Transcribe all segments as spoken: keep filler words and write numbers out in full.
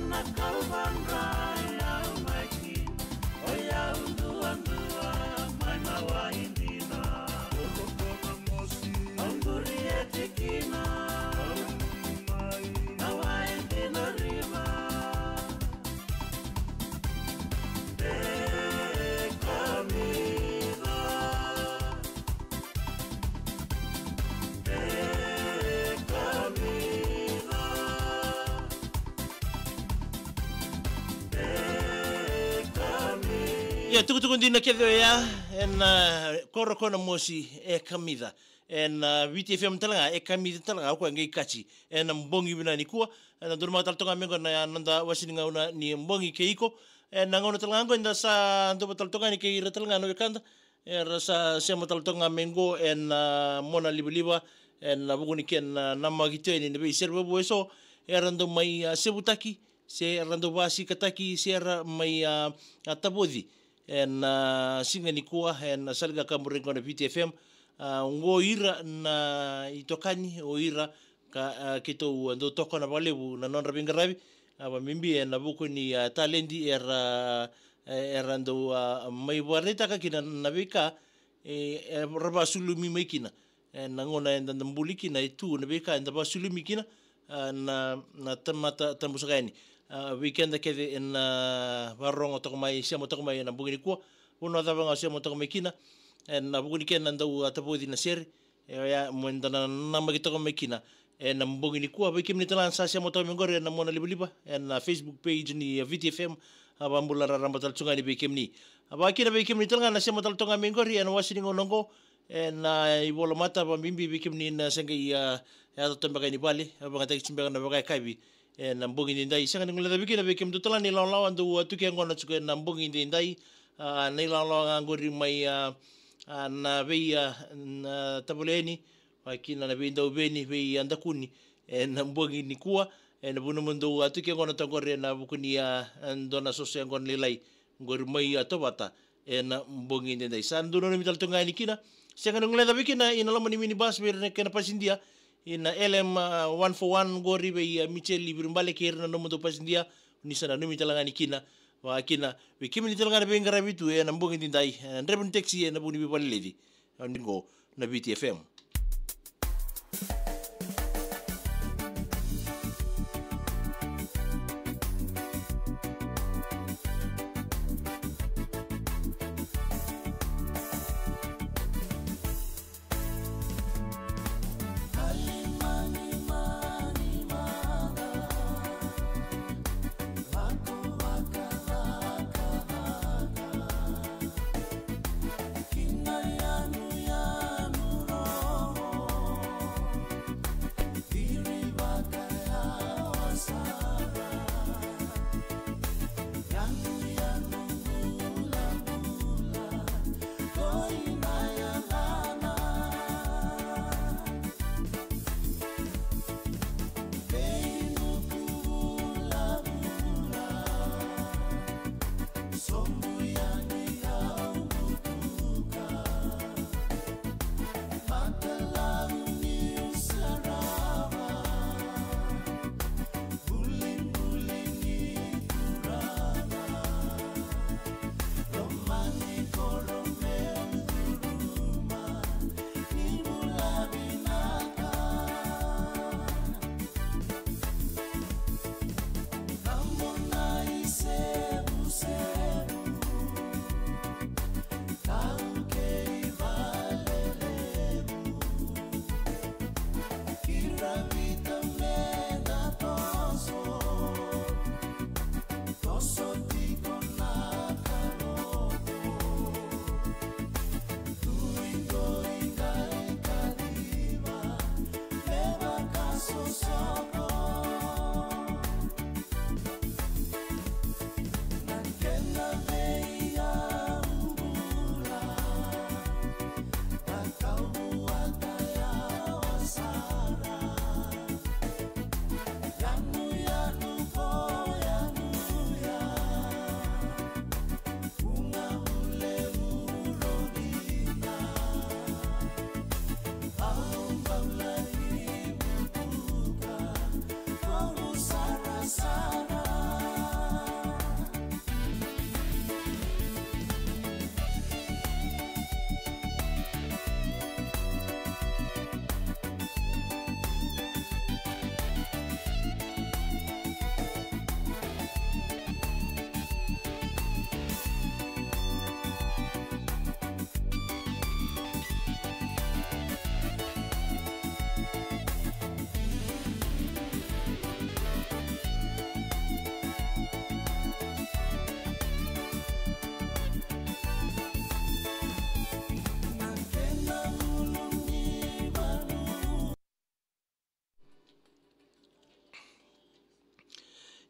Na kauvadra e yau mai kina, o yau duadua mai na wai dina. Au duri e tikina, na wai dina riva. E kamica. Ia, tukutuku dina kece oya ena, ah, koro ko na mosi e kamica. Ena, ah, V T F M tale ga, e kamica tale ga, o koya qai kaci ena bogi vinaka nikua. Ena dua na maka tale toka ga mai qo na noda wase ni gauna ni bogi kei iko. Ena gauna tale ga qo eda sa dua tale toka ga ni kei ira tale ga na wekada era sa sema tale toka ga mai qo ena, ah, monalivaliva, ena vuku ni kena, ah, namaki tu yani na veisere vovou eso era dau mai, ah, sevutaki, se era dau vasikataki, se era mai, ah, ah, tavoci ena, ah, siga nikua ena sala ni kakaburaki qo na V T F M. Ah, oqo ira na itokani, o ira ka, ah, keitou dau tokona vakalevu na nodra veiqaravi, ah, vakabibi ena vuku ni, ah, taledi era, eh, era dau, ah, mai vakaraitaka kina na veika, eh, era vakasulumi mai kina. Ena gauna eda, da buli kina, e tu na veika eda vakasulumi kina, ah, na, na tamata tabu saka yani. Ah, vei keda kece ena vakarorogo toka mai, sema toka mai ena bogi nikua, vanua cava ga o sema toka mai kina, ena vuku ni kena dau, ah, tavoci na sere, e oya mo eda na namaki toka mai kina ena bogi nikua. Vei kemuni tale ga sa sema toka mai qori ena monalivaliva ena Facebook page ni V T F M, ah, vakabula raraba tale tu ga yani vei kemuni. Ah, vakakina vei kemuni tale ga na sema tale toka ga mai qori ena wase ni gauna oqo, ena ivolamata, vakabibi vei kemuni na se qai, ah, yaco tu beka i vale, ah, vakayagataki tu beka na vakayakavi ena bogi nidai. Sega ni guilecavi kina vei kemudou tale ga na ilawalawa dou, ah, tu ke qo na tiko ena bogi nidai. Ah, na ilawalawa ga qori mai, ah, ah, na vei, ah, na tavaleni, vakakina na veidauveni, vei, ah, dakuni ena bogi nikua. Ena vanua mo dou, ah, tu ke qo na toka qori ena vuku ni, ah, dua na soso yaqona lailai qori mai, ah, Tovata ena bogi nidai. Sa dou nanumi tale toka ga yani kina, sega ni guilecavi kina, ina loma ni minibus vei ira na kena pasidia, ina L M, ah, one four one qori vei, ah, Michel i Virubale kei ira na nomudou pasidia, ni sa nanumi tale ga yani kina. Vakakina vei kemuni tale ga na veiqaravi tu ena bogi nidai, ena draiva ni taxi, ena vuku ni veivakaleleci. Au ni qo na V T F M.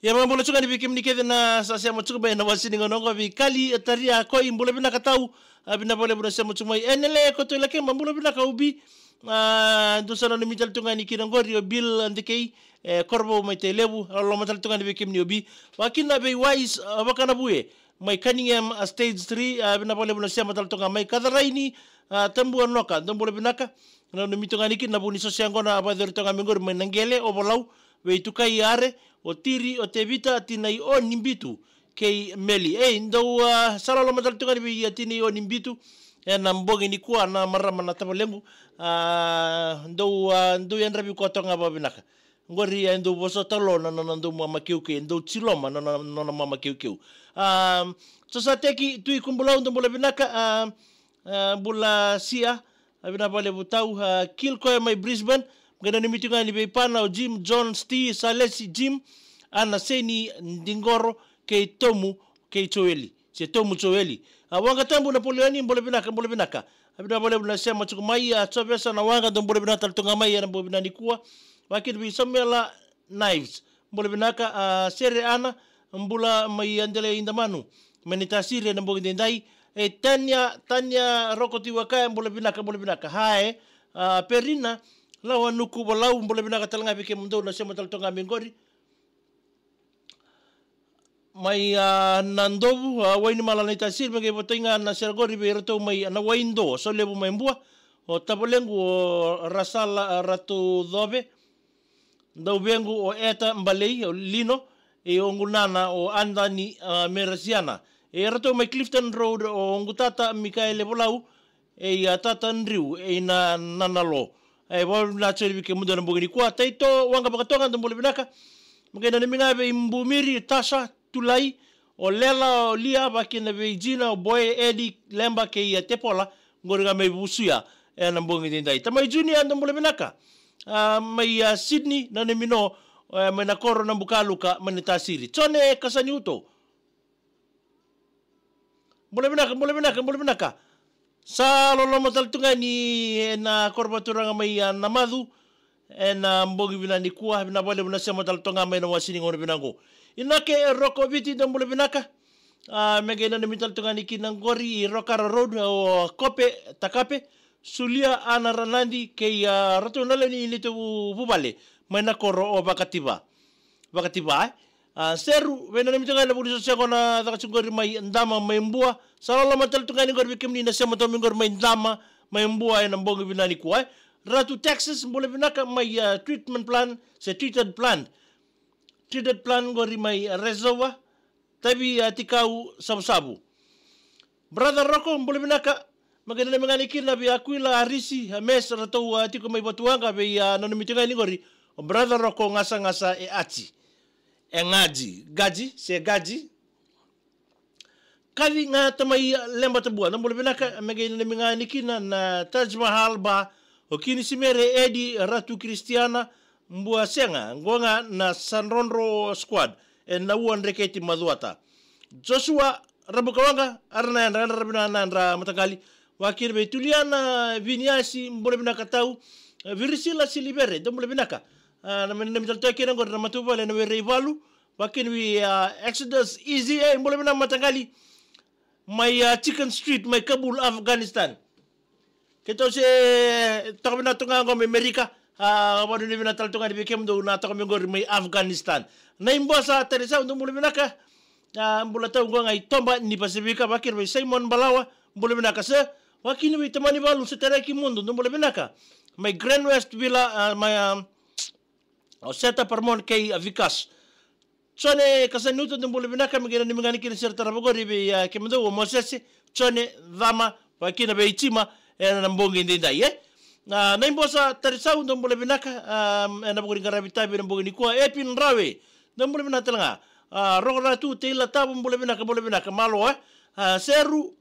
Ia, vakabula tiko ga ni vei kemuni kece na sa sema tiko mai na wasi ni gauna oqo, vei Kali, e, Taria, Koi, bula vinaka tau. A, vinaka vakalevu na sema tiko mai. E, Nele, Koto, Ilakema, bula vinaka, Ubi. A, dou sa nanumi tale tu ga ni kina qori o Bill Andikei, e, Korovou mai Tailevu, a, loloma tale tu ga ni vei kemuni, Ubi. Vakakina vei Wise, a, Vakanavue mai Cunningham, a, Stage three, a, vinaka vakalevu na sema tale tu ga mai. Kacaraini, a, Tabua, Noka, dou bula vinaka. Nanumi tu ga ni kina na vu ni sose yaqona, a, vakacori tu ga mai qori mai Naqele, o Volau, vei Tukai, Are, o Tiri, o Tevita, Tinai, o Nibitu kei Meli. Ei, dou, a, sa loloma tale tu ga ni vei, a, Tinai, o Nibitu ena bogi nikua, na marama na tavalequ. A, dou, a, dou yadravi koya toka ga vakavinaka. Qori e dou vosota lo na nona dou mama keukeu, e dou tiloma na nona, nona mama keukeu. A, Sosateki Tui Kubulau, dou bula vinaka, a, a, bula Sia, a, vinaka vakalevu tau, a, Kilkoya mai Brisbane, qai nanumi tu ga ni vei Pana, o Jim, John, Sti, Salesi, Jim, Ana, Seni, Diqoro, kei Tomu, kei Joeli. Se Tomu, Joeli. A, Waqa Tabu, Napoleoni, bula vinaka, bula vinaka. A, vinaka vakalevu na sema tiko mai, a, Jovesa, na Waqa, dou bula vinaka tale tu ga mai ena bogi vinaka nikua. Vakakina vei Samuela Knives, bula vinaka, a, Sere Ana, bula mai Adelaide, Damanu, mai Naitasiri ena bogi daidai. E, Tania, Tania Roko Tiwakaya, bula vinaka, bula vinaka. Hae, a, Perina Lawanuku Volau, bula vinaka tale ga vei kemudou na sema tale tu ga mai qori. Mai, a, Nadovu, a, Wainimala, Naitasiri, me qai votai ga na sere qori vei iratou mai, a, Nawaido, Solevu mai Bua, o tavalequ, o Rasala, a, Ratu Cove, dauvequ, o Eta Balei, o Lino, e oqu nana, o Adani, a, Merasiana. E iratou mai Clifton Road, o oqu tata, Mikaele Volau, e, a, tata Driu, e, na, nana lo. E, vakavinavinaka tiko vei kemudou na bogi nikua. Taito Waqa Vakatoga, dou bula vinaka. Me qai nanumi ga vei Bumiri, Tasa, Tulai, o Lela, o Lia, vakakina vei Jina, o Boe, Edi, Leba, kei, a, Tepola, qori ga mai Vusuya ena bogi daidai. Tamai Junia, dou bula vinaka. A, mai, a, Sydney, nanumi no, e, mai na koro Nabukaluka, mai Naitasiri. Jone Kasaniuto. Bula vinaka, bula vinaka, bula vinaka. Sa loloma tale tu ga ni ena koro vakaturaga mai, a, Namacu, ena bogi vinaka nikua, vinaka vakalevu na sema tale tu ga mai na wasi ni gauna vinaka qo. Inake Rokoviti, dou bula vinaka. A, me qai nanumi tale tu ga ni kina qori i Rokara Road, o Kope Takape, Sulia Ana Ranadi, kei, a, ratou na lewe ni neitou vuvale mai na koro o Vakativa. Vakativa, e. A, Seru, veinanumi tu ga ena vu ni sose yaqona, caka tiko qori mai Dama mai Bua. Sa loloma tale tu ga ni qori vei kemuni na sema tu mai qori mai Dama mai Bua ena bogi vinaka nikua, e. Ratu Texas, bula vinaka mai, a, treatment plan, se treated plant. Treated plant qori mai Reservoir, Tavi, a, Tikau, Savusavu. Brother Roko, bula vinaka. Me qai nanumi ga ni kina vei Akuila, Arisi, a, Mes, ratou, a, tiko mai Vatuwaqa, vei, a, nanumi tu ga ni qori o Brother Roko, Gasagasa, e Ati. E Gaji, Gaji, se Gaji. Kaci ga Tamai Leba Tabua, dou bula vinaka. Me qai nanumi ga ni kina na Taj Mahal Bar, o Kini Simere, Edi, Ratu Kristiana, Bua Sega, qo ga na Sadrodro Squad, e Naua, Dreketi, Macuata. Joshua Rabukawaqa, ara na yadra, yadra vinaka na yadra mataqali. Vakakina vei Tuliana Viniasi, bula vinaka tau. E, Virisila Silivere, dou bula vinaka. A, na me nanumi tale tu ga kina qori na matavuvale na Were i Valu. Vakakina vei, a, Exodus Easy, e, bula vinaka mataqali. Mai, a, Chicken Street, mai Kabul, Afghanistan. Keitou se toka vinaka tu ga qo mai Amerika, a, vakanuinui vinaka tale tu ga ni vei kemudou na toka mai qori mai Afghanistan. Na ibosa Tarisau, dou bula vinaka. A, bula tau qo ga i Toba ni Pasifika, vakakina vei Simon Balawa, bula vinaka sir. Vakakina vei Tamani Valu, se Tareki Mudu, dou bula vinaka. Mai Grand West Villa, a, mai, a, o Seta Parmon kei, a, Vikas. Jone Kasaniuto, dou bula vinaka, me qai nanumi ga ni kina sere tarava qori vei, a, kemudou o Mosese, Jone, Cama, vakakina vei Jima, ena bogi daidai, e. A, na ibosa Tarisau, dou bula vinaka, a, ena vuku ni qaravi tavi ena bogi nikua, Epin Rawe, dou bula vinaka tale ga. A, Roko Ratu, Teila Tavo, bula vinaka, bula vinaka, malo, e. A, Seru,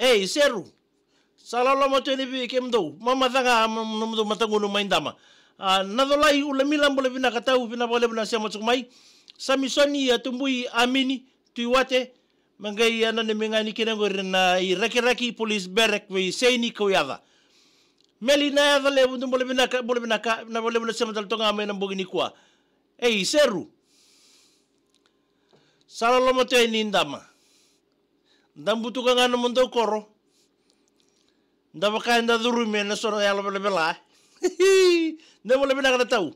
Ei, Seru. Sa loloma tu yani vei kemudou. Mamaca ga, a, mo-, nomudou matagunu mai Dama. A, Nacolai Ulamila, bula vinaka tau, vinaka vakalevu na sema tiko mai. Samisoni, a, Tubui, Amini, Tui Wate. Me qai, a, nanumi ga ni kina qori na i Rakiraki Police Barrack vei Seini Kauyaca. Meli Nayacalevu, dou bula vinaka, bula vinaka, vinaka vakalevu na sema tale tu ga mai na bogi nikua. Ei, Seru. Sa loloma tu yani dama. Da butuka ga na nomudou koro. Da vaka eda curumi ena so na yalo velavela. Ni bula vinaka na tau.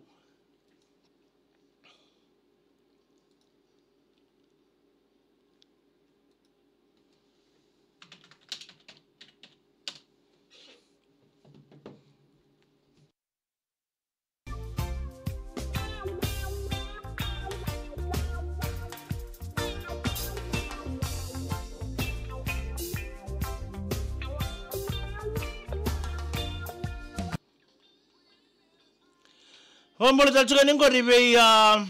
Vakabula tale tiko yani qori vei, a,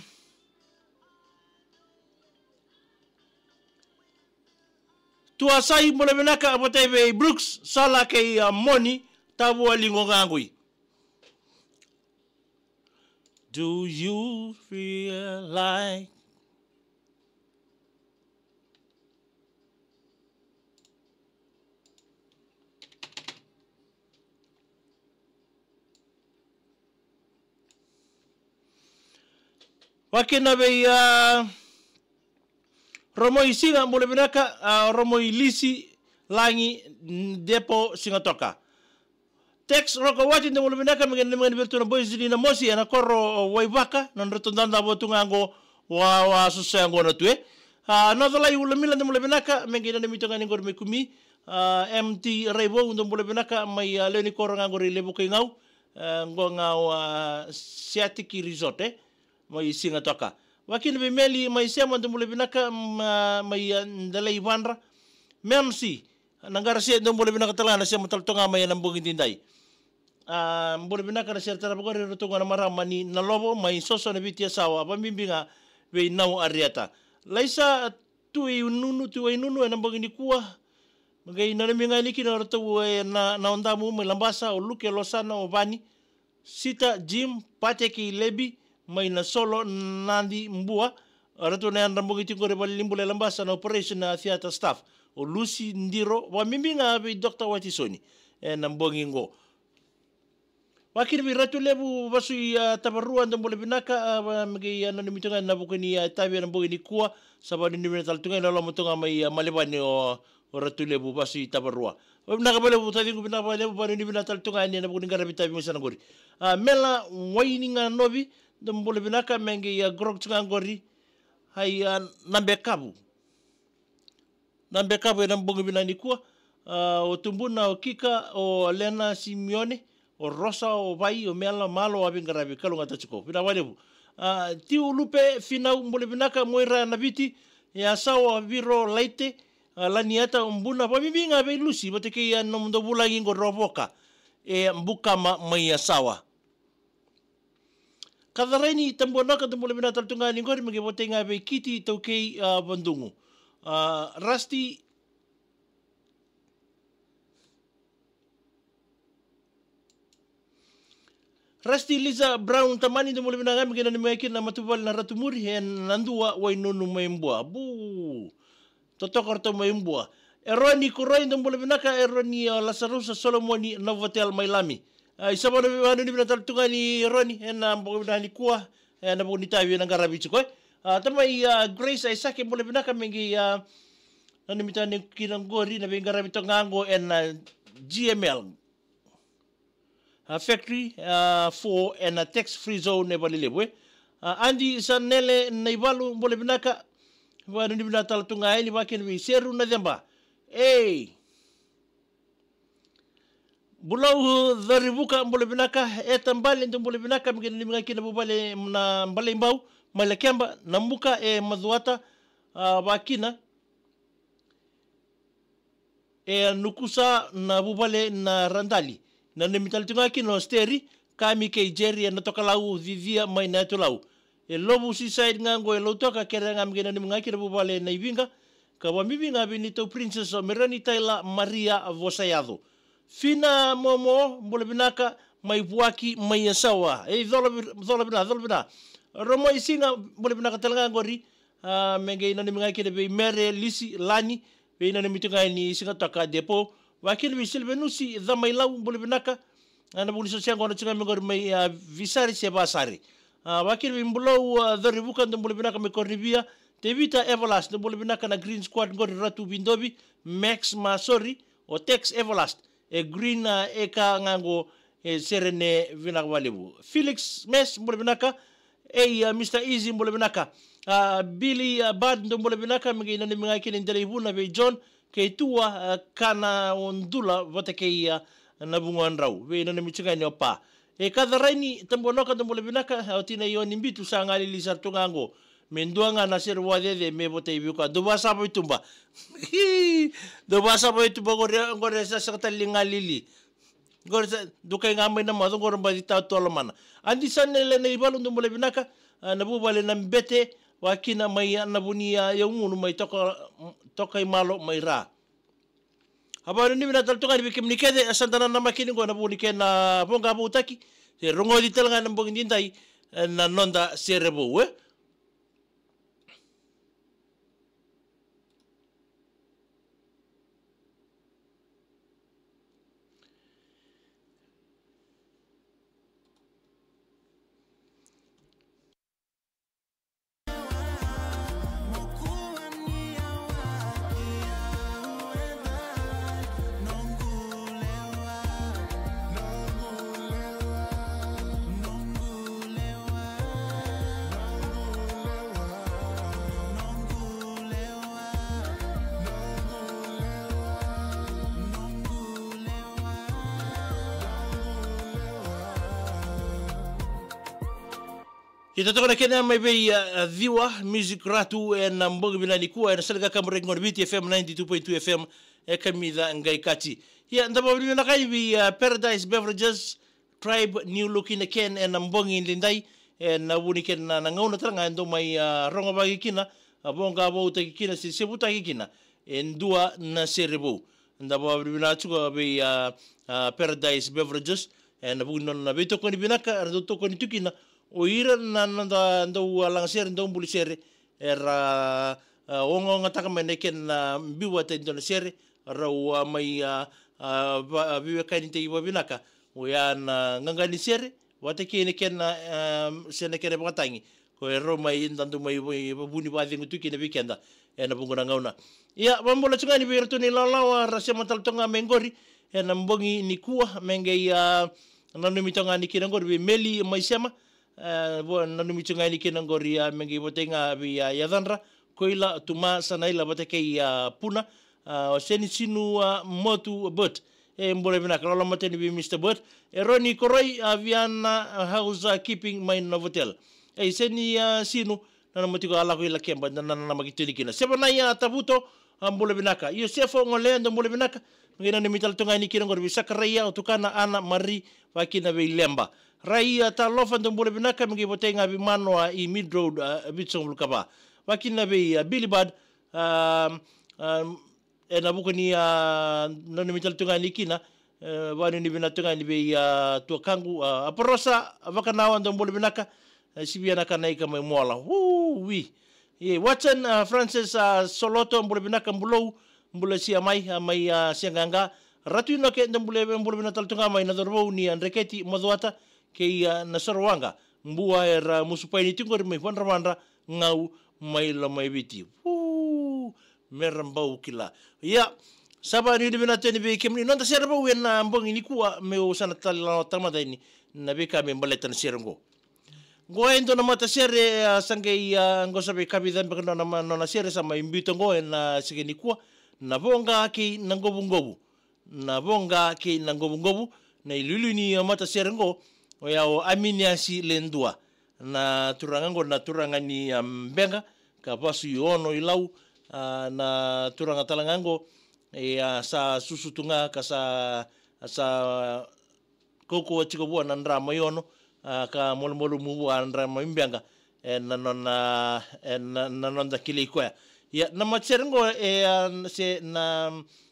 Tuasai, bula vinaka, vata vei Brooks, Sala kei, a, Moni, Tavua Ligo ga qoi. Do you feel like Vakina vei, a, Romoi Siga, bula vinaka, a, Romoi Lisi, Lagi, Depo, Siga Toka. Tex Rokowati, dou bula vinaka, me qai nanumi ga ni vei ratou na boys ni Namosi ena koro o Waivaka, na nodratou dadabe tu ga qo, wa, wa sosoya qo na tu e. A, Nocalai Ulamila, dou bula vinaka, me qai nanumi tu ga ni qori mai Kumi. A, M T Raivou, dou bula vinaka, mai, a, lewe ni koro ga qori Levukaigau, a, qo ga o, a, Siatiki Resort, e, mai Siga Toka. Vakina vei Meli mai Sema, dou bula vinaka, ma, mai, a, Dalai Vadra. Memsi, na qara se, dou bula vinaka tale ga na sema tale toka ga mai ena bogi nidai. A, bula vinaka na sere tarava qori, ratou ga na marama ni Nalovo, mai Soso na Viti Yasawa, vakabibi ga vei Nau Arieta. Laisa Tuinunu, Tuinunu, ena bogi nikua. Me qai nanumi ga yani kina o ratou ena, na Odamu mai Labasa, o Luke, Losana, o Vani, Sita, Jim, Pateki, Lebi, mai Nasolo, Nadi, Bua. O ratou na yadra bogi tiko qori valenibula e Labasa na operation na theatre staff. O Lusi, Diro, vakabibi ga vei Doctor Watisoni ena bogi qo. Vakina vei Ratu Levu Vasui, a, Tavarua, dou bula vinaka, a, va-, me qai, a, nanumi tu ga ena vuku ni, a, itavi ena bogi nikua, sa vakanuinui vinaka tale tu ga, ena loma tu ga mai, a, Malevani o, o Ratu Levu Vasui Tavarua. Vinaka vakalevu taciqu, vinaka vakalevu, vakanuinui vinaka tale tu ga yani ena vuku ni qaravi itavi mai sana qori. A, Mela Wainiga Novi, dou bula vinaka, me qai, a, grog tu ga qori. Ai, a, Nabekavu. Nabekavu ena bogi vinaka nikua, a, o Tubuna, o Kika, o Lena Simione, o Rosa, o Vai, o Mela, malo, a veiqaravi, kalougata tiko. Vinaka vakalevu. A, Tiu Lupe, Finau, bula vinaka, Moira Naviti, Yasawa, Viro, Laite, a, Laniata, o Buna, vakabibi ga vei Lusi, vata kei, a, nomudou vulagi qo Rovoka, e Bukama mai Yasawa. Kacaraini Tabuanoka, dou bula vinaka tale tu ga yani qori, me qai votei ga vei Kiti Taukei, a, Vadugu. A, Rusty, Rusty Lisa Brown Tamani, dou bula vinaka, me qai nanumi ga kina na matavuvale na Ratu Muri, e Nadua, Wainunu mai Bua. Bu. Totoka ratou mai Bua. Eroni Koroi, dou bula vinaka, Eroni, a, Lasarusa Solomoni Novotel mai Lami. A, isa vakanuinui vinaka tale tu ga yani Eroni, ena bogi vinaka nikua, ena vuku ni itavi ena qaravi tiko, e. A, tamai, a, Grace Aisake, bula vinaka, me qai, a, nanumi tu ga yani kina qori na veiqaravi toka ga qo ena G M L. A, factory, a, four ena tax free zone e Valelevu, e. A, Adi Sanele Naivalu, bula vinaka, vakanuinui vinaka tale tu ga yani, vakina vei Seru Naceba. Ei. Bulau Carivuka, bula vinaka, Eta Bale, dou bula vinaka, me qai nanumi ga kina vuvale na Baleibau mai Lakeba, Namuka e Macuata, a, vakina e Nukusa na vuvale na Radali. Nanumi tale tu ga kina o Steri, Kami kei Jeri ena Tokalau, Cicia mai Nayatulau. E Lovu Seaside ga qo e Lautoka, kerea ga me qai nanumi ga kina vuvale na Iviqa. Ka vakabibi ga vei neitou princess o Merani Taila Maria Vosayaco. Fina Momo, bula vinaka, mai Vuaki mai Yasawa. Ei, cola vi-, cola vina, cola vina. Romoi Siga, bula vinaka tale ga qori. A, me qai nanumi ga kina vei Mere, Lisi, Lani, vei nanumi tu ga yani Siga Toka, Depo. Vakina vei Silvenusi Camailau, bula vinaka. A, na vuku ni sosoya qo na tu ga me qori mai, a, Visari se Vasari. A, vakina vei Bulou, a, Corivuka, dou bula vinaka mai Koronivia. Tevita Everlast, dou bula vinaka na Green Squad qori, Ratu Vidovi, Max Masori, o Tex Everlast. E Green, a, e ka ga qo, e sere ne vinaka vakalevu. Felix Mes, bula vinaka. Ei, a, Mister Easy, bula vinaka. A, Billy, a, Bad, dou bula vinaka, me qai nanumi ga kina e dela i Vuna vei John, kei Tua, a, Kana o Dula, vata kei, a, na vugodrau. Vei nanumi tiko ga ni o Pa. E Kacaraini Tabuanoka, dou bula vinaka, a, o tina i Oni Bitu, sa galili sara tu ga qo. Me dua ga na sere vakacece me votai vei koya. Dou vakasava i tuba. Dou vakasava i tuba qori, qori sa sega tale ni galili. Qori sa dukai ga mai na maco qori baci tau tolo mana. Adi sa nele na ivalu dou bula vinaka, a, na vuvale na bete, vakina mai, a, na vuni, a, Yaumunu mai toka, toka i malo mai ra. A vakanuinui vinaka tale tu ga ni vei kemuni kece, e sa da nanamaki ni qo na vuku ni kena voqa voutaki, se rogoci tale ga na bogi nidai, e, na noda sere vou, e? Ita toka na kena mai vei, a, a, Ciwa Music Ratu ena bogi vinaka nikua, ena sala ni kakaburaki qo na Viti F M ninety-two point two F M, e kamica qai kati. Ia, da vakavinavinaka yani vei, a, Paradise Beverages, Tribe, New Look in a Can, ena bogi nidai, ena vuku ni kena na gauna tale ga e dau mai, a, rogovaki kina, a, voqa voutaki kina, se sevutaki kina e dua na sere vou. Da vakavinavinaka tiko vei, a, a, Paradise Beverages, ena vuku ni nona veitokoni vinaka era dau tokoni tu kina o ira na noda dau, a, lagasere, dau buli sere, era, a, ogaogataka mai na kena, a, biu vata e dua na sere, rau, a, mai, a, a, va-, a, veiwekanitaki vakavinaka. Oya na qaqa ni sere vata kei na kena, a, se na kena vakatagi. Ko e rau mai dadu mai, mai vuni vakacegu tu kina vei keda ena vuqa na gauna. Ia, vakabula tiko ga yani vei iratou na ilawalawa ra sema tale toka ga mai qori ena bogi nikua, me qai, a, nanumi toka ga yani kina qori vei Meli mai sema, e, vo-, nanumi tiko ga yani kina qori, a, me qai votai ga vei, a, yacadra, Koila, Tuma, Sanaila vata kei, a, Puna, a, o Seni Sinu, a, Motu, a, Bert. E, bula vinaka, loloma tale yani vei Mister Bert. E Roni Koroi, a, Viana, a, House, a, Keeping mai Novotel. E, Seni, a, Sinu, nanuma tiko a lako i Lakeba, na, na, nanamaki tu yani kina. Sevanaia Tavuto, a, bula vinaka. Iosefo Gole, dou bula vinaka. Me qai nanumi tale toka ga yani kina qori vei Sakaraia, o Tukana, Ana, Mari, vakina vei Leba. Rai, a, Talofa, dou bula vinaka, me qai votai ga vei Manoa i Mead Road, a, vitusagavulu ka va. Vakina vei, a, Billy Bad, a, a, ena vuku ni, a, nanumi tale tu ga yani kina, e, vakanuinui vinaka tu ga yani vei, a, tuakaqu, a, Aporosa Vakanawa, dou bula vinaka, e, sivia na ka na ika mai Moala. Ui. E, Watson, a, Francis, a, Soloto, bula vinaka Bulou, bula sia mai, a, mai, a, Siaqaqa. Ratu Inoke, dou bula, bula vinaka tale tu ga mai na cauravou ni, a, Dreketi, Macuata, kei, a, na Sorowaqa. Bua era musu paini tiko qori mai Vadravadra, Gau, mai Lomaiviti. Uu, me ra bau kila. Ia, sa vakanuinui vinaka tu yani vei kemuni. Noda sere vou ena bogi nikua, meu sa na talanoataka mada yani na veika me baleta na sere qo. Qo e dua na matasere, a, sa qai, a, qo sa veika vica beka nona ma-, nona sere sa mai biuta qo ena siga nikua. Na Voqa kei na Qovuqovu. Na Voqa kei na Qovuqovu, na iliuliu ni, a, matasere qo, oya o Aminiasi Ledua. Na turaga qo, na turaga ni, a, Beqa, ka vasu i Ono i Lau, a, na turaga tale ga qo, e, a, sa susu tu ga, ka sa, sa kaukauwa tiko vua na dra mai Ono, a, ka malumalumu vua na dra mai Beqa, e, na nona, e, na, na noda kilai koya. Ia, na matasere qo, e, a, se, na,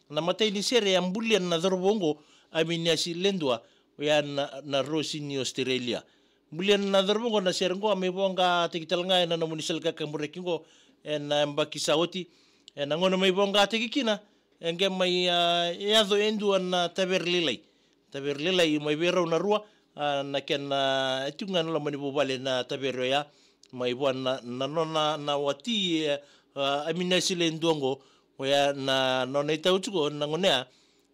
na matai ni sere, e, a bulia na cauravou qo, Aminiasi Ledua, oya na, na Rosi ni Australia. Bulia na cauravou qo na sere qo, a mai voqataki tale ga ena nomuni sala ni kakaburaki qo, ena yabaki sa oti, ena gauna mai voqataki kina, e qai mai, a, yaco e dua na tavere lailai. Tavere lailai mai vei rau na rua, A, na kena, e tiko ga na loma ni vuvale na tavere oya, mai vua na, na nona na wati, e, a, Aminasi Ledua oqo, oya na nona itau tiko na gone ya,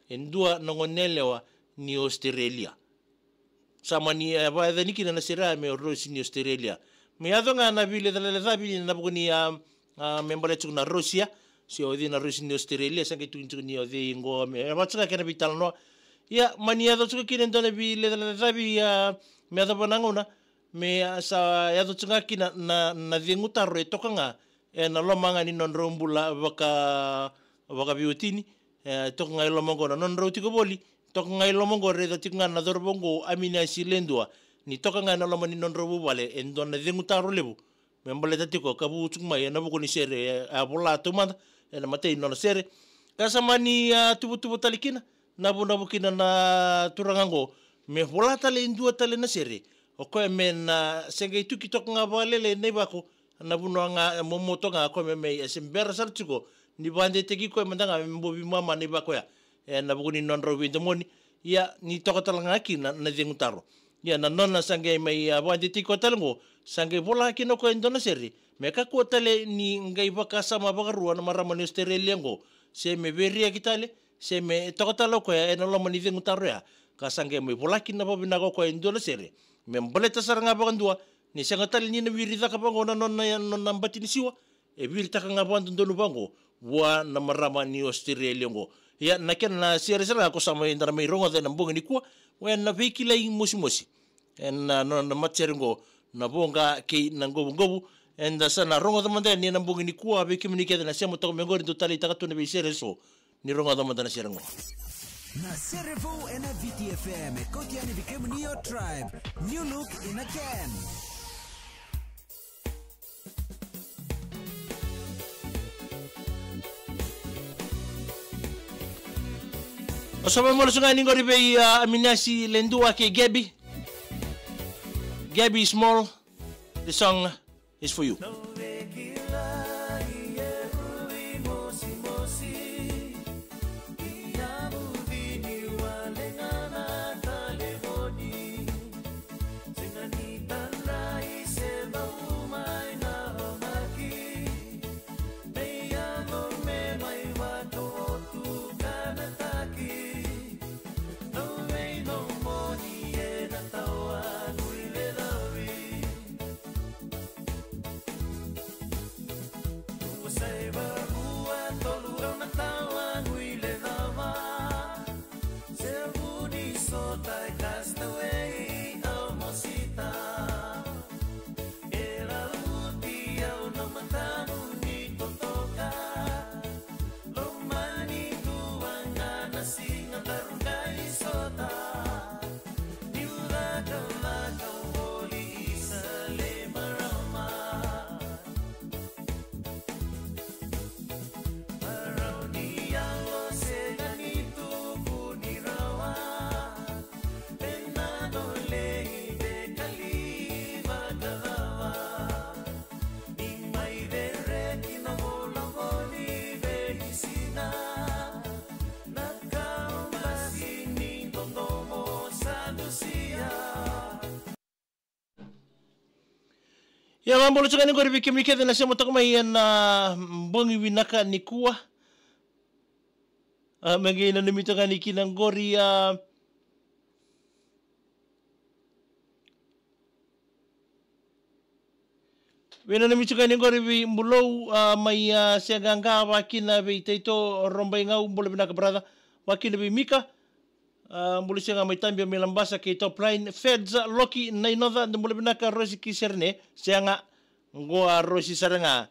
e dua na gone yalewa ni Australia. Sa mani, e, vakayacani kina na sere ya me Rosi ni Australia. Me yaco ga na veilecalecavi na vuku ni, a, a, me baleta tiko na Rosi ya, se o cei na Rosi ni Australia, sa qai tukuni tiko ni o cei oqo, me, e, vaka tiko ga kena veitalanoa. Ia, mani yaco tiko kina e dua na veilecalecavi, a, me yacova na gauna, me, a, sa yaco tiko ga kina na, na cegu taro e toka ga ena loma ga ni nodrau bula vaka, vakaveiwatini, e, toka ga e loma oqo na nodrau tiko voli, toka ga e loma oqo, raica tiko ga na cauravou oqo Aminasi Ledua, ni toka ga ena loma ni nodrau vuvale e dua na cegu taro levu, me baleta tiko ka vu tiko mai ena vuku ni sere, e, a vola taumada ena imatai ni nona sere. Ka sa mani, a, tuvatuva tale kina, na vu, na vu kina na turaga oqo, me vola tale e dua tale na sere. O koya me na se qai tuki toka ga vakalailai na ivako, na vanua ga, e, momo toka ga, o koya me mai, e, se bera sara tiko ni vakadeitaki koya mada ga me bovi mama na ivako ya, ena vuku ni nodrau veidomoni. Ia, ni toka tale ga kina na cegu taro. Ia, na nona sa qai mai, a, vakadeitaki koya tale oqo, sa qai vola kina o koya e dua na sere, me kakua tale ni qai vakasama vakarua na marama ni Australia oqo, se me veiraki tale, se me toka tale o koya ena loma ni cegu taro ya. Ka sa qai mai vola kina vakavinaka o koya e dua na sere, me baleta sara ga vakadua ni sega tale ni na wiri caka vaqo na nona, nona bati ni siwa, e viritaka ga vakadodonu vaqo vua na marama ni Australia oqo. Ia, na kena sere sara ga ko sa mai, da na mai rogoca ena bogi nikua, oya na Veikilai Mosimosi. Ena, a, nona matasere oqo, Na Voqa kei na Qovuqovu. Eda sa na rogoca mada yani ena bogi nikua, vei kemuni kece na sema toka mai oqori, dou taleitaka tu na veisere eso. Ni rogoca mada na sere oqo. Na sere vou ena V T F M, e kauti yani vei kemuni o Tribe. New look in a can. O sa mai molo suga ni qori vei, a, Aminasi Ledua kei Gabby. Gabby Small, the song is for you. Ia, vakabula tiko yani qori vei kemuni kece na sema toka mai ena, a, bogi vinaka nikua. A, me qai nanumi toka yani kina qori, a, veinanumi tiko yani qori vei Bulou, a, mai, a, Seaqaqa, vakakina vei Taito Robaigau, bula vinaka brother. Vakakina vei Mika, a, bula sega mai Tabia mai Labasa kei Top Line. Feds, a, Loki, Nainoca, dou bula vinaka. Rosi ki Serene, sega, qo a Rosi sara ga.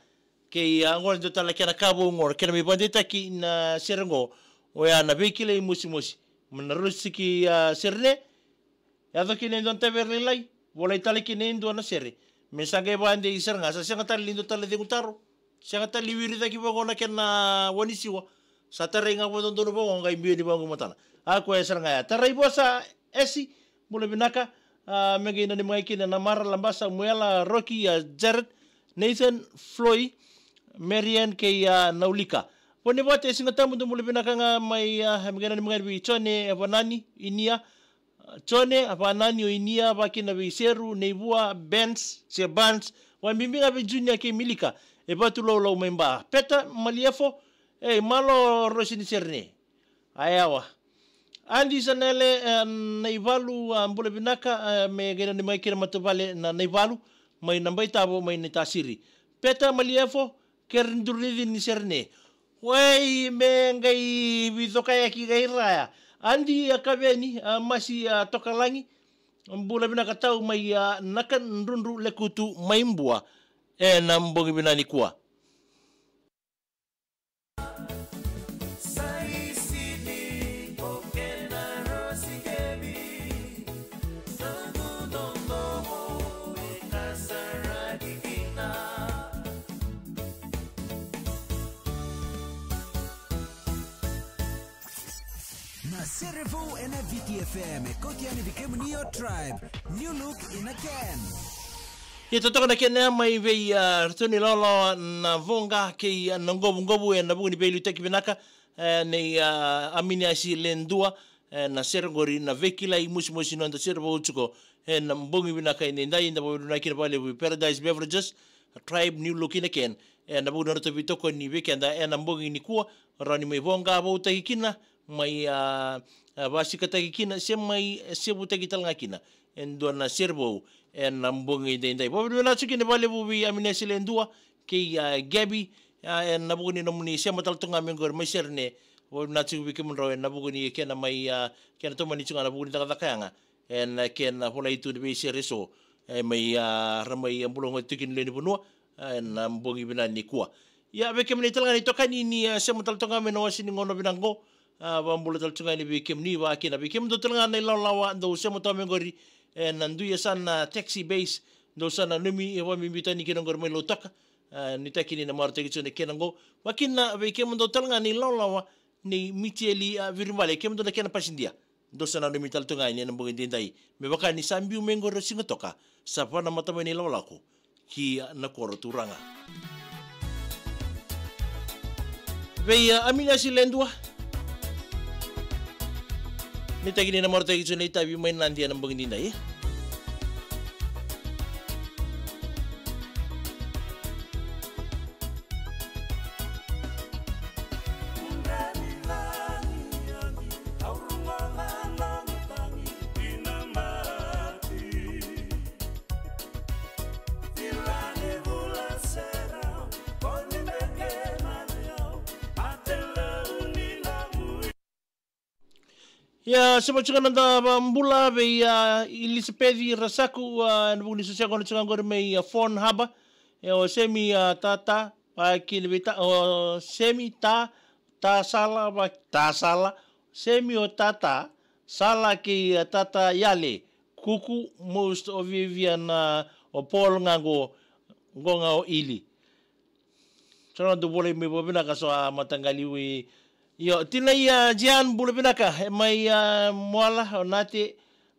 Kei, a, qo dua tale kena ka vou qo, kena mai vakadeitaki na sere qo, oya na Veikilai Mosimosi. Mai na Rosi ki, a, Serene, yaco kina e dua na tavere lailai, volai tale kina e dua na sere. Me sa qai vakadei sara ga, sa sega tale ni dua tale na cegu taro. Sega tale ni wiri cake vaqo na kena wa ni siwa. Sa tarai ga vakadodonu vaqo, qai biu yani vaqo i matana. A, koya sara ga ya. Tarai vosa, Esi, bula vinaka. A, me qai nanumi ga kina na Mara, Labasa, Muela, Roki, a, Jared, Nathan, Floy, Marian kei, a, Naulika. Vone vata e Siga Tabu, dou bula vinaka ga mai, a, me qai nanumi ga vei Jone, e Vanani, Inia, Jone, a vakanani o Inia, vakina vei Seru, Neivua, Bens, se Bans, vakabibi ga vei Junior kei Milika, e Vatulaulau mai Ba. Peta, Maliefo, ei, malo Rosi ni Serene. A yawa. Adi Sanele, e, Naivalu, a, bula vinaka, e, me qai nanumi mai kina matavuvale na Naivalu, mai Nabaitavo, mai Naitasiri. Peta, Maliefo, kere durici ni Serene. Wai, me qai vicokayaki qai raya. Adi a Kaveni, a Masi, a Tokalagi. Bula vinaka tau mai, a Nakadrudru Lekutu mai Bua. Ena bogi vinaka nikua. Na Serevou ena V T F M, e kauti yani vei kemuni o Tribe, New Look in a Can. Ia totoka na kena mai vei, a, ratou ni lawalawa na Voqa kei, a, na Qovuqovu ena vuku ni veiliutaki vinaka, e, nei, a, Aminiasi Ledua, e, na sere qori na Veikilai Mosimosi, noda Serevou tiko ena bogi vinaka edaidai, da vakavinavinaka kina vakalevu vei Paradise Beverages, Tribe, New Look in a Can, ena vuku ni nodratou veitokoni vei keda ena bogi nikua, rawa ni mai voqa voutaki kina, mai, a, a, vasikataki kina, se mai sevutaki tale ga kina e dua na Serevou ena bogi edaidai. Vakavinavinaka tiko kina vakalevu vei Aminiasi Ledua kei, a, Gabby, a, ena vuku ni nomuni sema tale tu ga mai qori mai Serene. Vakavinavinaka tiko vei kemudrau ena vuku ni kena mai, a, kena tomani tu ga na vuku ni cakacaka yaga ena kena volai tu na veisere eso, e, mai, a, ra mai, a, bula goti tiko ni lewe ni vanua, a, ena bogi vinaka nikua. Ia, vei kemuni tale ga na itokani ni, a, sema tale tu ga mai na wase ni gauna vinaka qo, a, vakabula tale tu ga yani vei kemuni, vakakina vei kemudou tale ga na ilawalawa dou sema tu mai qori ena dui yasana, a, taxi base, dou sa nanumi, e, vakabibi tani kina qori mai Lautoka, a, nuitaki ni na marautaki tu na kena qo. Vakakina vei kemudou tale ga na ilawalawa nei Mitieli, a, Viribale, kemudou na kena pasidia. Dou sa nanumi tale tu ga yani ena bogi edaidai. Me vaka ni sa biu mai qori o Siga Toka, sa vanamata mai na ilakolako ki na koro turaga. Vei, a, Aminiasi Ledua. Nuitaki ni na marautaki tu na itavi mai Nadi ena bogi edaidai. Ia, sema tiko na noda vakabula vei, a, Ilisapeci Rasaku, a, ena vuku ni soso yaqona tiko qori mai, a, Fon Haba. E, o Semi, a, Tata, a, kina vei Ta, o Semi Ta, Ta Sala, va, Ta Sala, Semi o Tata Sala kei, a, Tata Yale, Kuku, most of Vivian, a, o Paul ga qo, qo ga o Ili. Sa na dou volai mai vakavinaka so a mataqali ui. Io, tinai, a, Jan, bula vinaka, e mai, a, Moala, o Nate,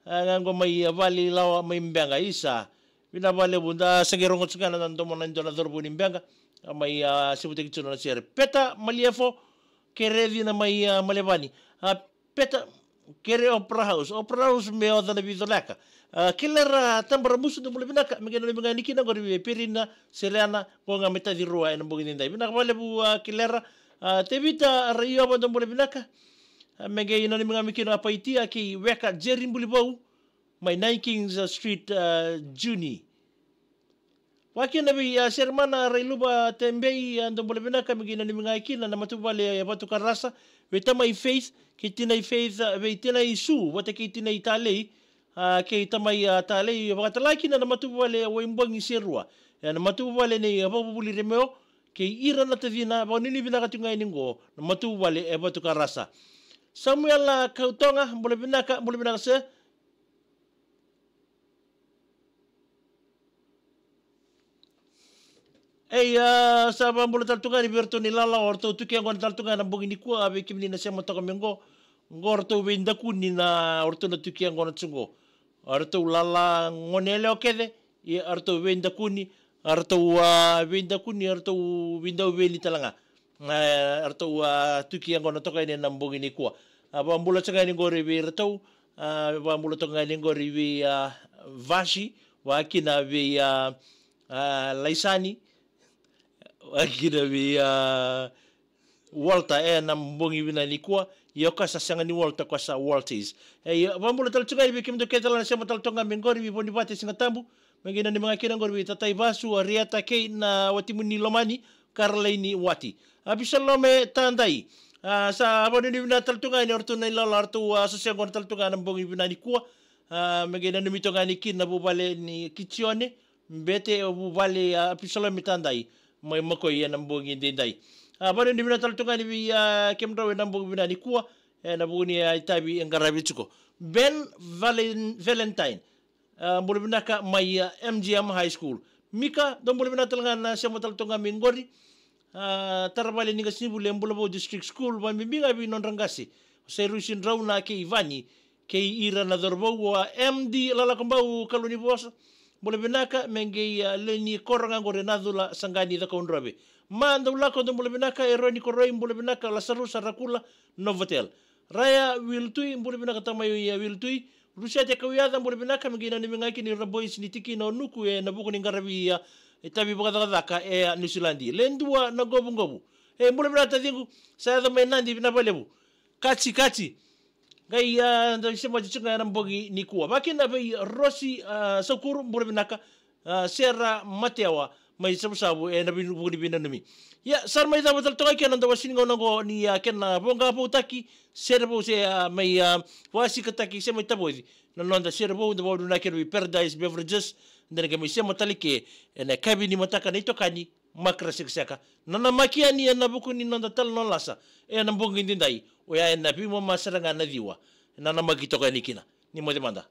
a, ga qo mai, a, Vale Lawa mai Beqa, isa. Vinaka vakalevu, da sa qai rogo tiko ga na domo na dua na cauravou ni Beqa, a, mai, a, sevutaki tiko na sere. Peta, Maliefo, kere cina mai, a, Malevani. A, Peta, kere Opera House, Opera House me oca na vicoleka. A, Kilera Tabaramusu, dou bula vinaka, me qai nanumi ga yani kina qori vei Perina, Sereana, qo ga me taci rua ena bogi edaidai. Vinaka vakalevu, a, Kilera, a, Tevita Raiova, dou bula vinaka. A, me qai nanumi ga mai kina Paitia kei Weka, Jerry Bulivou, mai Nine Kings, a, Street, a, Juni. Vakakina vei, a, Seremana Railuva Tebei, a, dou bula vinaka, me qai nanumi ga kina na matavuvale e Vatukarasa, vei tamai Faith, kei tinai Faith, a, vei tinai Su, vata kei tinai Talei, a, kei tamai, a, Talei, vakatale ga kina na matavuvale e Waibogi Serua, e na matavuvale nei, a, Vakavuvuli Remeo, kei ira na tacina, vakanuinui vinaka tiko ga yani qo, na matavuvale e Vatukarasa. Samuela Kautoga, bula vinaka, bula vinaka sir. Ei, a, sa vakabula tale tu ga yani vei iratou na ilala, o ratou tuki yaqona tale tu ga ena bogi nikua, a, vei kemuni na sema toka mai qo. Qo ratou veidakuni na, o ratou na tuki yaqona tu qo. O ratou lala gone yalewa kece, ia o ratou veidakuni, o ratou, a, veidakuni, o ratou veidauveni tale ga. E, o ratou, a, tuki yaqona toka yani ena bogi nikua. A, vakabula tale ga yani qori vei iratou, A, vakabula toka ga yani qori vei, a, Vasi, vakakina vei, a, a, Laisani, vakakina vei, a, Walter, ena bogi vinaka nikua. Io, ka sa sega ni Walter, ka sa Walters. E, io, vakabula tale tu ga yani vei kemudou kece tale na sema tale toka ga mai qori vei Vonivate, Sigatabu. Me qai nanumi ga kina qori vei tatai Vasu, Arieta kei na watimuni Lomani, Karalaini Wati. Apisalome Tadai. A, sa vanuinui vinaka tale tu ga yani o ratou na ilala, o ratou a sosea qo na tale tu ga na bogi vinaka nikua. A, me qai nanumi toka ga yani kina vuvale ni Kitione, bete vuvale, a, Apisalome Tadai, mai Makoi ena bogi daidai. A, vanuinui vinaka tale tu ga yani vei, a, kemudrau ena bogi vinaka nikua, ena vuku ni, a, itavi e qaravi tiko. Ben Valen-, Valentine. A, bula vinaka mai, a, M G M High School. Mika, dou bula vinaka tale ga na sema tale toka ga mai qori. A, Taravale ni qasenivuli e Bulavou District School, vakabibi ga vei nodra qase o Sairusi Drauna kei Vani, kei ira na cauravou. A, M D Lalakobau Kalou ni Vosa, bula vinaka, me qai, a, lewe ni koro ga qori e Nacula, Saqani, Cakaudrove. Ma Daulako, dou bula vinaka, Eroni Koroi, bula vinaka, Lasarusa Rakula, Novotel. Raya Wiltui, bula vinaka tamai, a, Wiltui. Rusiate Kauyaca, bula vinaka, me qai nanumi ga kina ira na boys ni tikina o Nuku ena vuku ni qaravi, a, itavi vakacakacaka e, a, Niusiladi. Ledua Naqovuqovu. E, bula vinaka taciqu, sa yaco mai Nadi, vinaka vakalevu. Kaci, kaci. Qai, a, da sema tiko ga ena bogi nikua. Vakakina vei Rosi, a, Saukuru, bula vinaka, a, Sera Matewa, mai Savusavu, ena vei-, vuku ni veinanumi. Ia, sa ra mai cava tale toka kina na noda wasini gauna oqo ni, a, kena voqa voutaki, sere vou se, a, mai, a, vakasikataki se mai tavoci na noda sere vou, da vakavinavinaka kina vei Paradise Beverages, da na qai mai sema tale ke ena yakavi ni mataka na itokani, makare sekaseka. Na namaki yani ena vuku ni noda talanoa lasa ena bogi daidai, oya ena veimama sara ga na ciwa. Na namaki toka yani kina. Ni moce mada.